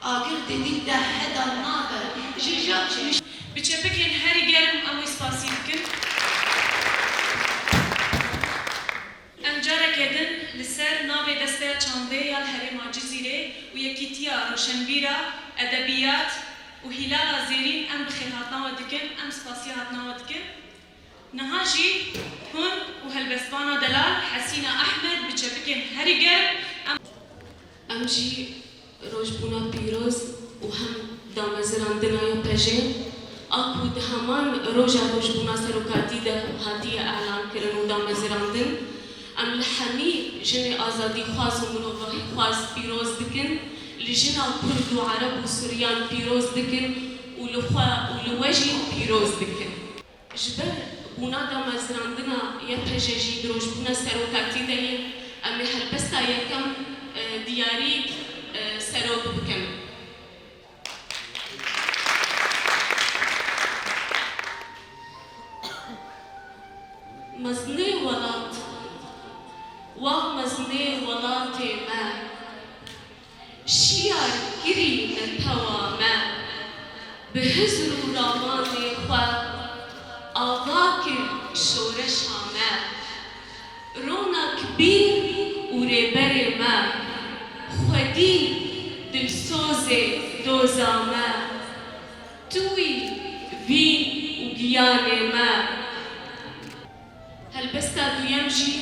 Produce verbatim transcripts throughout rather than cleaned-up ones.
Agir di dîl de heda nabe, ji jab jî. Bi çepikên herî germ em wî spasî dikin. Em careke din li ser navê Desteya Çandê ya li Herêma Cizîrê û Yekîtiya Roşenbîra, Edebiyat û Hîlala Zêrîn em bi xêrhatina we dikin, em spasiya hatina we dikin. Niha jî hûn û helbestvana delal Hesîna Ehmed bi çepikên herî germ em Em jî rojbûna pîroz û hem damezirandina Y P J a ku di heman roja rojbûna serokatî de hatiye elankirin û damezirandin, em li hemî jinê azadîxwaz û mirovahîxwaz pîroz dikin, li jina Kurd û Ereb û Suryan pîroz dikin û li xwe û li we jî pîroz dikin. Ji ber bûna damezirandina Y P J jî di rojbûna serokatî de ye, em ê helbesta yekem, e, diyarî, e, serok bikin. Mezinê welat, wah mezinê welatê me, şiyar kirî netewa me, bi hizr û ramanê xwe ava kir şoreşa me. Ronakbîr û rêberê me, xwedî dilsozê doza me, tu wî vîn û giyanê me. Helbesta duyem jî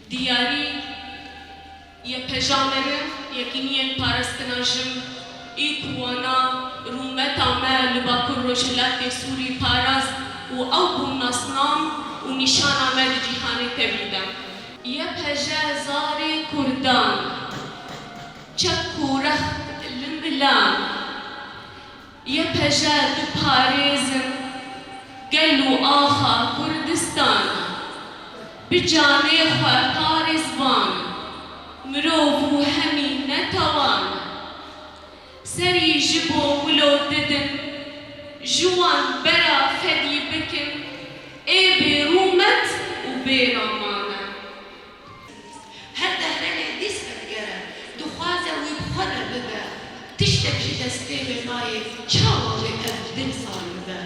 diyarî Y P J a me be, Yekîniyên Parastina Jin, î ku wana rûmeta me li Bakur Rojhilatê Sûrî parast û ew bûn nasnam û nîşana me di cîhanê tevî de. Y P J zarê Kurdan, çek û rext li milan, Y P J diparêzin gel û axa Kurdistan, bi canê xwe parêzvan, mirov û hemî netewan. Serî ji bo wilo didin, ji wan bera fedî bikin, ê bêrûmet û bêraman e. Her dehrenê dîs vedigere, dixwaze wî bi xwe re bibe. Tiştek ji destê wê nayê, çawa wê ev din zarî bibe?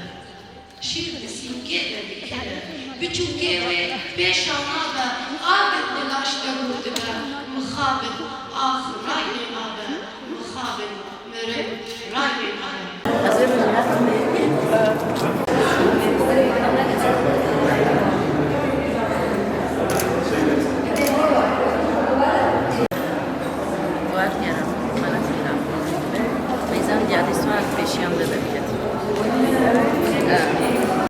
Şîr bi sîngê de dikeve, biçûkê wê pêşa nabe, agir di laş de gûr dibe, mixabin, ax ray lê nabe, mixabin. Guardiana, mana fina. Meyzan diyadê suar peşiyan bebe.